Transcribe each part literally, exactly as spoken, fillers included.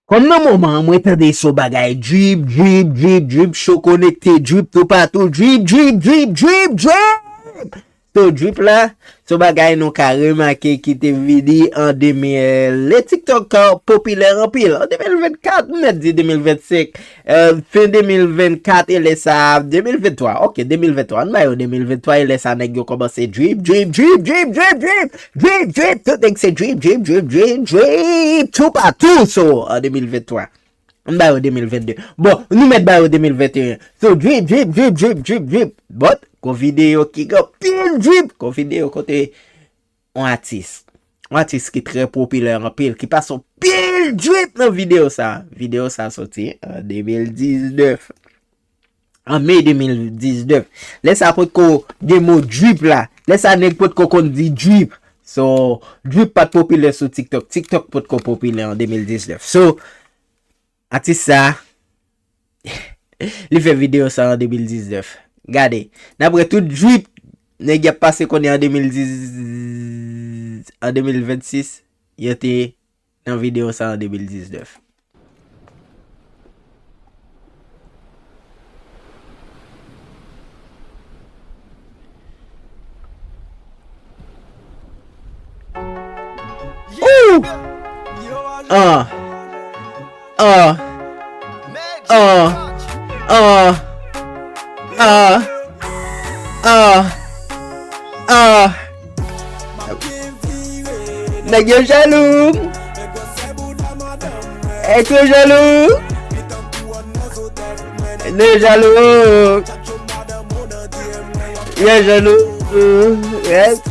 Kòm nan moman an, mwen tande se yon bagay drip, drip, drip, drip, cho konekte, drip toupatou, drip, drip, drip, drip, drip. So, drip la, se yon bagay nou ka remake ki te vini an de mil. Le TikTok popilè anpil. An de mil vennkat, m mèt di de mil vennsenk. Euh, fen de mil vennkat e lè sa a, de mil venntwa. Ok, de mil venntwa. Ann ba yo de mil venntwa e lè sa a nèg yo kòmanse drip, drip, drip, drip, drip, drip, drip, drip. Tout nèg se drip, drip, drip, drip, drip. Toupatou. So, an de mil venntwa. Ann ba yo de mil vennde. Bon, nou mèt ba yo de mil venteyen. So, drip, drip, drip, drip, drip, drip. But, gon videyo ki gen pil drip. Gon videyo kote yon atis. Yon atis ki trè popilè anpil, ki pase yon pil drip nan videyo sa. Videyo sa soti an de mil diznèf. An me de mil diznèf. Lè sa potko gen mo drip la. Lè sa nèg potko konn di drip. So, drip pa t popilè sou TikTok. TikTok potko popilè an de mil diznèf. So, atis sa, li fè videyo sa an de mil diznèf. Gade, daprè tout drip nèg y ap pase konnen an de mil diz, an de mil vennsis, yo te nan videyo sa an de mil diznèf. Ooh! Ah! Ah! Ah! Ah! Ah! Ah! Ah! Nèg yo jalou. Èske yo jalou? Nèg yo jalou. Yo jalou. Yes.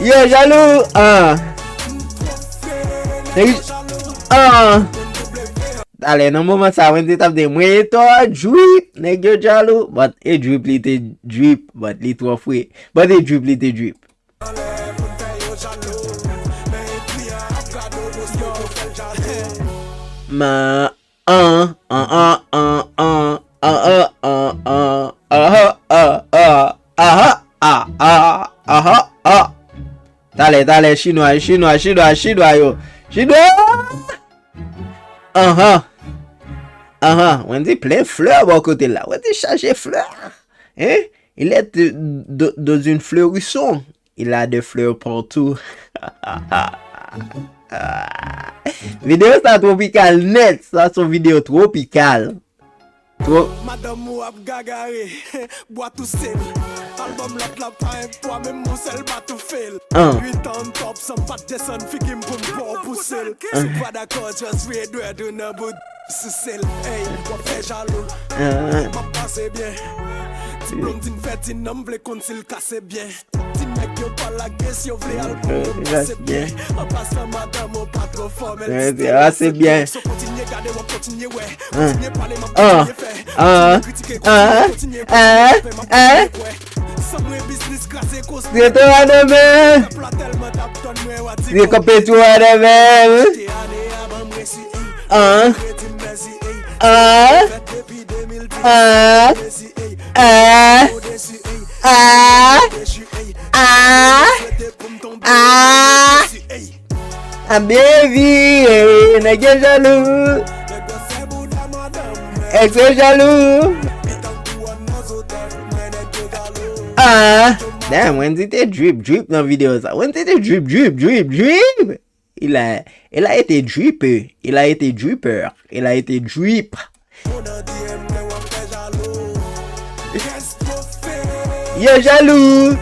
Yo jalou. Ah. Nèg yo, ah. Talè, nan moman sa, Wendy t ap di, mwen e to drip, nèg yo jalou. But e drip li te drip, but li twò fre. But e drip li te drip. Ma, an, an, an, an, an, an, an, an, an, aha, ah, ah, aha, ah, ah, aha, ah. Talè, talè, chinwa, chinwa, chinwa, chinwa yo. Chinwa! Anhan. Anhan. Wendy plen flè bò kote la. Wendy chaje flè. Hein? Il est de, de, dans une fleurison. Il a des fleurs partout. Videyo sa twopikal nèt. Sa se yon videyo twopikal. Twò. Madanm ou ap gagare, bwa tou sel. Album lot la pa en pwa, menm mon sel pa tou fel. An. Uit an top, san m pa t desann figi m pou m pa w pouse l. Si w pa dakò, just ret dwèt ou nan bout souse l. Ey, w ap fè jalou. An. M ap pase byen. Ti blonde di m fè ti nanm vle konn si l kase byen. Ti nèg yo pa lage si yo vle al pou yo pase byen. An pasan, madanm ou pa twò fò, men l ase byen. Si w kontinye gade, w ap kontinye wè. Kontinye pale, m ap kontinye fè. Kontinye kritike, kontinye kontinye fè, m ap kontinye kwè. San mwen biznis kraze koz. Rete w a demen. Pèp la tèlman t ap tann mwen, w a di konpe tou a demen. Te ane a ban m resi, ey. Mwen di m mèsi, ey. Fèt depi de mil dis, mèsi, ey. Mwen desi, ey. Mwen desi, ey. Swete pou m tonbe, mwen desi, ey. A baby, eh, nèg yo jalou. Èske yo jalou? Ah, damn, Wendy te drip, drip nan videyo sa. Wendy te drip, drip, drip, drip. Il a, il a été drippé. Il a été dripper. Il a été drip. Yo jalou.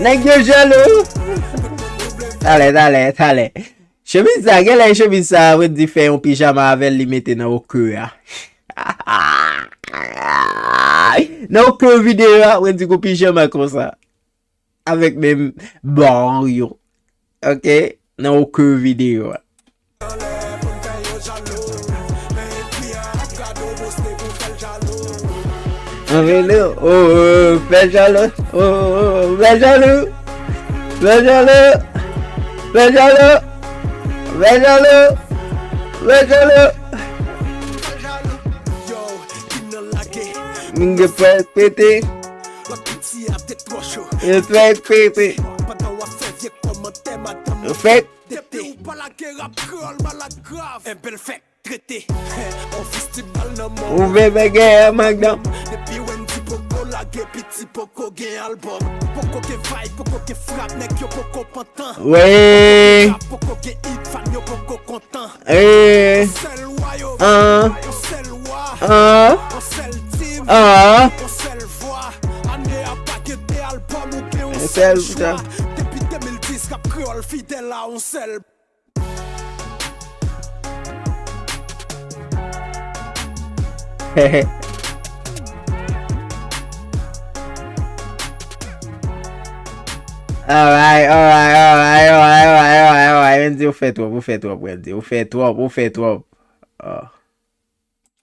Nèg yo jalou. Talè, talè, talè. Chemiz sa, genlè chemiz sa, Wendy fè yon pijama avè l, li mete nan okè a. Nan okè videyo a, Wendy gon pijama konsa. Avèk menm bò yo. Ok? Nan okè videyo a. Anvele, oh, oh, fè jalou, oh, oh, fè jalou, fè jalou, fè jalou, fè jalou, fè jalou. Mwen gen pwèl pete. Yo fè pete. Yo fè. Ke rap kreyòl malad grav. Enben l fèk trete. On festival nan mò. Ou vle fè gè Magnum. Depi Wendy poko lage, piti poko gen albòm. Poko gen vibe, poko gen frap, nèg yo poko pantan. Wi. Poko gen hit, fan yo poko kontan. Wi. Sèl wa yo. An. Yon sèl wa. An. Yon sèl tim. An. Yon sèl vwa. Ane a pa gen de albòm ou gen yon sèl chwa. Depi de mil dis, rap kreyòl fidèl a yon sèl. Alright, alright, alright, alright, alright, alright, alright. Wendy, ou fè twòp, ou fè twòp, Wendy. Ou fè twòp, ou fè twòp. Oh.